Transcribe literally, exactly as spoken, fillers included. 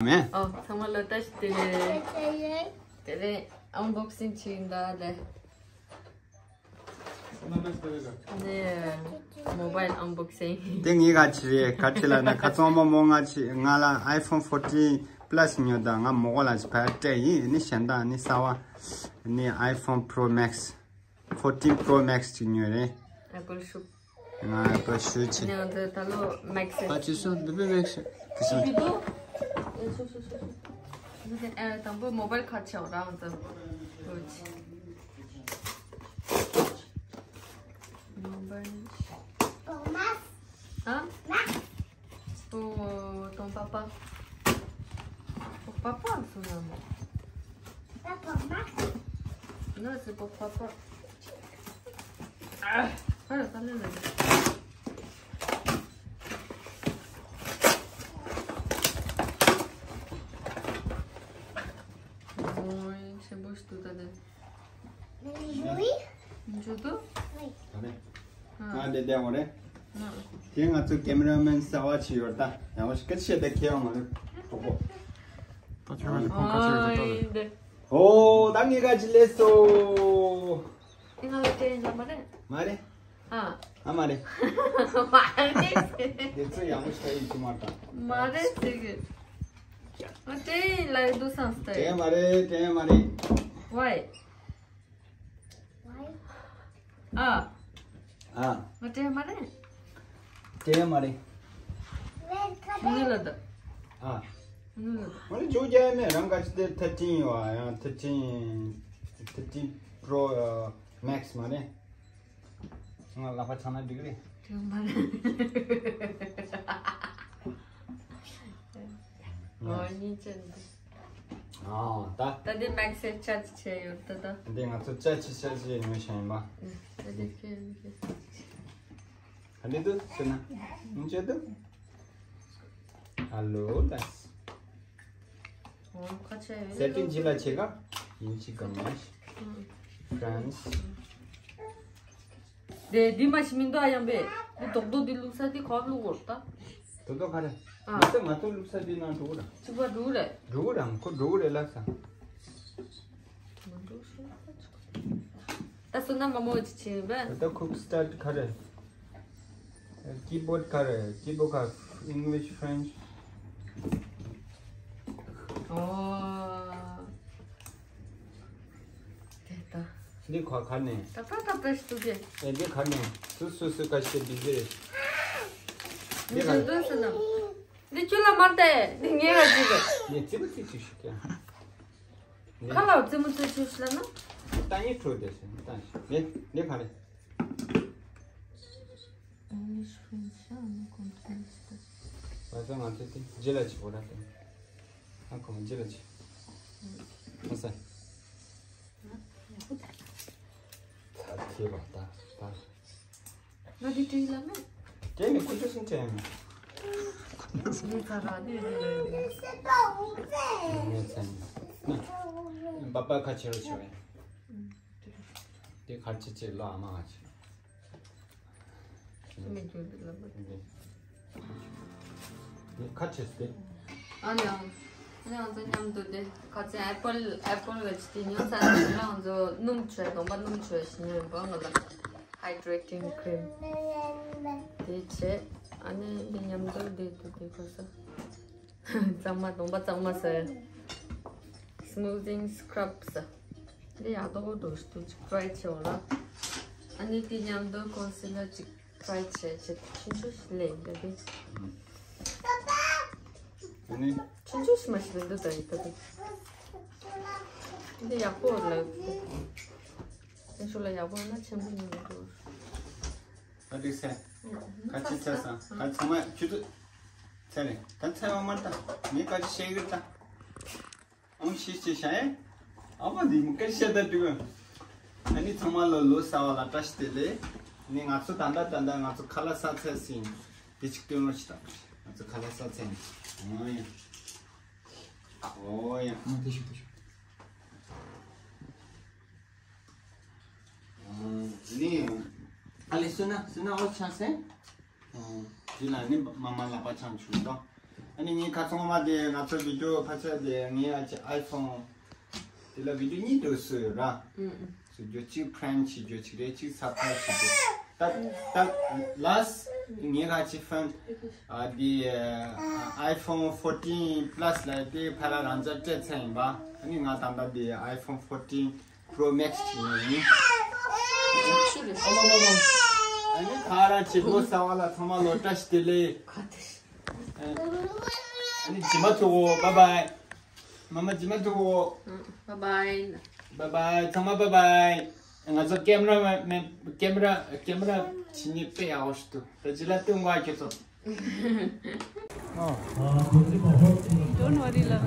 མེད། ཨོ། ཚང་མ་ལ་བཀྲ་ཤིས་བདེ་ལེགས། དེ་རིང་ཨན་བོག་སིང་བྱེད་ཡིན་ད་ལེ། ནས་མོ་བཱའིལ་ཨན་བོག་སིང་། དེ་ངའི་ག་ཅི་རེད། ག་ཅི་ལ་ན་ཁ་ཚང་མ་མོ་ང་ཅི་ང་ལ་iPhone fourteen Plus ཉོ་ད། ང་མོ་གོ་ལ་ཅི་ཕར་སྤྲད་ཡིན། ནི་གཞན་དག་ནི་གསར་བ་ནི་iPhone Pro Max, fourteen Pro Max ཅིག་ཉོས་རེད། Apple Shop། ང་Apple Shop ཆེ། ནི་འདི་ད་ལོ་Max། ཨ་ཅི་སོ་འདི་པའི་Max། ཅི་སོ། འདི་དུ། ཨེ་སོ་སོ་སོ་སོ། འདི་ཨེ་དང་པོ་མོ་བཱའིལ་ཁ་ཆེ་བ་རང་འདི། ལོ་ཆེ། མོ་བཱའིལ། ཨ། Pour ton papa. Pour papa, son nom. Pas pour moi. Non, c'est pour papa. Ah, voilà, pas le nom. Oui, c'est beau, je te donne. Oui. Je te Oui. ད་ནི། ང་འདི་བསྡད་འོ་རེད། དེ་ང་ཚོ་ཀེ་མེ་ར་མེན་གསར་བ་ཅིག་ཡོད་ད། ཡང་བ་ཞིག་སྐད་ཆ་བཤད་ད་ཁྱེད་ཡོང་མ་རེད། གྲོགས་པོ། ད་ཁྱོད་ང་ལ་ཁོང་ཁ་ཆེ་རེད་ད། ཨོ་ད་ངས་ག་ཅི་ལས་སོ། ང་ལ་སྐད་ཡིན་ལ་མ་རེད། མ་རེད། ཨ། ཨ་མ་རེད། མ་རེད། དེ་ཚོ་ཡང་བ་ཞིག་ཡིན་གྱི་མ་རེད། མ་རེད་ཟེར་གི། ང་དྲན་ལ་འདུག་བསམ་སྟེ། དྲན་མ་རེད། དྲན་མ་རེད། Why? ཨ། ཨ། ང་དྲན་མ་རེད། དྲན་མ་རེད། ངུ་ལ་ད། ཨ། ངུ་ལ་ད། ང་ལ་ཇོ་རྒྱ་ཡ་མེད། རང་ག་ཅི་དེ་thirteen ཡོད། ཨ་ཡང་thirteen thirteen Pro Max མ་རེད། ང་ལག་པ་ཚང་ན་འགྲིག་རེད། དྲན་མ་རེད། ཨོ་གཉིས་ཅན་འདུག་ཨ་ད། ད་འདི་Max་ས་ཆར་ཇི་བྱས་ཡོད་ད་ད། འདི་ང་ཚོ་ཆར་ཇི་ཆར་ཇི་ཡིན་མི་ཤེས་ཡིན་པ། ད་འདི་ཁྱེད་ཁྱེད། ག་འདི་འདུག་ཟེར་ན། ཡིན་ཅེ་འདུག་ཧ་ལོ་ད། ཨོ་ཁ་ཆེ་ཡོད། ཟེར་ཏིན་ཇི་ལ་ཆེ་ག་ཡིན་ཅི་གང་མ་ཤི། France། དེ་འདི་མ་ཤི་མིན་དོ་ཨ་ཡང་པས། འདི་རྡོག་རྡོག་འདི་བླུགས་ས་འདི་ཁོ་བླུགས་འོར་ད། རྡོག་རྡོག་ག་རེ། ཨ། ང་ཚོ་ང་ཚོ་བླུགས་ས་འདི་ནང་འགྲོ་གི་ར། གཅིག་པ་འགྲོ་གི་རེད། འགྲོ་གི་ར་ཁོ་འགྲོ་གི་རེད་ལབ་ས། མ་འགྲོ་ཤོད་ད་ཆོག་ད་སོ་ན་མ་མོ་ཅི་ཆེ་བས། ད་ཁུག་སི་ཊལ་ག་རེ། ཀི་བོཌ་ག་རེ། ཀི་བོཌ་ག English French། ཨོ། དེ་ད། འདི་ཁ་ཁ་ནས། ད་ད་ད་པེ་སི་ཏུ་གེ། ཨེ་འདི་ཁ་ནས། སུ་སུ་སུ་ཁ་ཤས་འདི་ཟེར། འདི་ཁ་ནས། འདི་ཆུ་ལ་མར་ཏེ། འདི་ངའི་ཁ་ཅིག་གི། ངས་ཙི་མོ་ཙི་ཅིག་ཞིག་ཀྱང་། ཁ་ལ་ཙི་མོ་ཙི་ཅིག་ལ་ན། ཏ་ཡི་ཁྲོ་དེ་སེ་ཏ་ཡི། འདི་འདི་ཁ་ནས། English French ཨ་ནི་ཀོམ་ཐེན་སི་ཏ། བ་ས་ང་ཚོ་དེ་ཇི་ལ་ཅིག་བོ་ར་ཏེ། ཨ་ཁོ་མ་ཇི་ལ་ཅིག་ཨ་ས། ད་ཁྱེད་པ་ད་ད། ང་འདི་དྲན་ལ་མེད། དྲན་མེད་ཁོ་ཚོ་སུན་དྲན་མེད། ཁོ་ཚོ་སུན་ཚ་ར་ནི་རེད་ལ་ཡོད། ངས་ཚན་ན། པ་པ་ཁ་ཆེ་རུ་ཆེ་བས། དེ་ཁ་ཆེ་ཆེ་ལོ་ཨ་མ་ཁ་ཆེ། མི་འགྱུར་འདུག་ལ་མ། འདི་ཁ་ཆེ་སྟེ། ཨ་ནི་ཨང་། ཨ་ནི་ང་ཚོ་མཉམ་དུ་དེ་ཁ་ཆེ་ཨེ་པལ་ཨེ་པལ་གི་ཅི་ཉོ་ས་རེད་ལ། ང་ཚོ་སྣུམ་བྱོས་གདོང་པ་སྣུམ་བྱོས་ཤི་ཉོས་པ་ང་ལ་hydrating cream དེ་བྱས། ཨ་ནི་འདི་མཉམ་དུ་དེ་དུ་དེ་ཁོ་ས་གཙང་མ་གདོང་པ་གཙང་མ་ཟེར། smoothing scrub ཟེར། འདི་ཡག་ཏོག་ཏོ་འདུག་ཅིག་try བྱེད་འོ་ལ། ཨ་ནི་དེ་མཉམ་དུ་concealer ཅིག try བྱས་བྱས་ཆུང་ཆུང་ཞིག་ལས་འདི་དེ། ཨ་ནི། ཆུང་ཆུང་ཞིག་མ་ཞིག་མི་འདུག་ད་ཡི་ད་དེ། འདི་ཡག་པོ་ལ། ཆུང་ཆུང་ལ་ཡག་པོ་ན་ཆེན་པོ་ཡིན་མི་འདུག་ཨ་འགྲིག་སེ། ཁ་ཆེ་ཆ་ས་ཁ་ཚང་མ་ཁྱོད་ཚོ། ཚེ་རིང་། ད་ཚེ་བ་མར་ད། ངས་ག་ཅི་བཤད་ཀྱི་རེད་ད། ཨང་ཤི་ཤི་ཤ་ཨེ། ཨ་མ་འདི་མུ་ཀ་ཤ་ད་དུ། ཨ་ནི་ཚང་མ་ལོ་ལོ་གསར་བ་ལ་བཀྲ་ཤིས་བདེ་ལེགས། ནི་ང་ཚོ་ད་ལྟ་ད་ལྟ་ང་ཚོ་ཁ་ལག་ཟ་ཚར་ཟིན། དེ་ཅིག་སྟོན་རོགས་ཞིག་དང་། ང་ཚོ་ཁ་ལག་ཟ་ཚར་ནི། ཨོ་ཡ། ཨོ་ཡ། ཨ་དེ་ཤུ་དེ་ཤུ། ནི། ཨ་ལེ་སུ་ན་སུ་ན་ཨོ་ཆང་སེ། ཨོ། དེ་ལ་ནི་མ་མ་ལག་པ་ཆང་ཆུང་དང་། ཨ་ནི་ངའི་ཁ་ཚང་མ་དེ་ང་ཚོ་བི་ཌིའོ་ཕལ་ཆེར་དེ་ངའི་ཨ་ཅེ་iPhone དེ་ལ་བི་ཌིའོ་གཉིས་འདུག་སུ་ཡོད་ར། ཨུ། སུ་རྒྱུ་གཅིག་prank བྱེད་རྒྱུ་གཅིག་རེད། གཅིག་surprise བྱེད་རྒྱུ། ད་ད་last ངའི་ཁ་ཅེ་phone ཨ་དེ་iPhone fourteen Plus ལ་དེ་ཕ་ལ་རང་ཅག་སྤྲད་ཚར་ཡིན་པ། ཨ་ནི་ང་ད་ལྟ་དེ་iPhone fourteen Pro Max བྱེད་ཡིན། ཨ་ནི་ག་རང་བྱེད་སྒོ་གསར་བ་ལ་ཚང་མ་ལོ་བཀྲ་ཤིས་བདེ་ལེགས། ཨ་ནི་ཇི་མ་ཐུག་གོ bye bye། མ་མ་ཇི་མ་ཐུག་གོ bye bye། bye bye། ཚང་མ་bye bye། ང་ཚོ་camera man camera camera བྱེད་ནི་དཔེ་ཡག་པོ་ཞིག་འདུག་ད་ཇི་ལ་སྟོན་གོ་ཁྱོད་ཚོ། Don't worry, love.